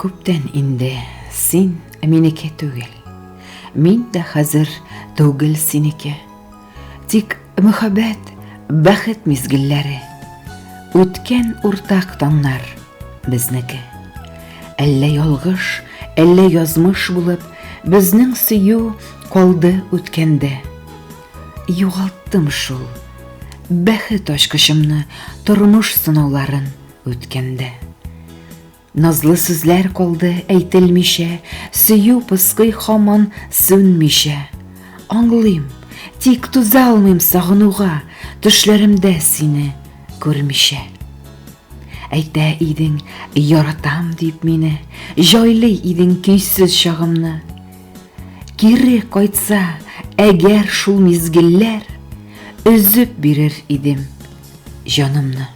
Күптән инде син минеке түгел. Мин дә хәзер түгел синеке. Тик мөхәббәт, бәхет мизгелләре, Үткән уртак таңнар безнеке. Әллә ялгыш, әллә язмыш булып, Безнең сөю калды үткәндә. Югалттым шул бәхет ачкычымны Тормыш сынауларын үткәндә. Назлы сүзләр калды әйтелмичә, Сөю пыскый һаман сүнмичә. Аңлыйм, тик түзә алмыйм сагынуга, Төшләремдә сине күрмичә. Әйтә идең, яратам дип мине, Җайлый идең көйсез чагымны. Кире кайтса, әгәр шул мизгелләр, Өзеп бирер идем җанымны.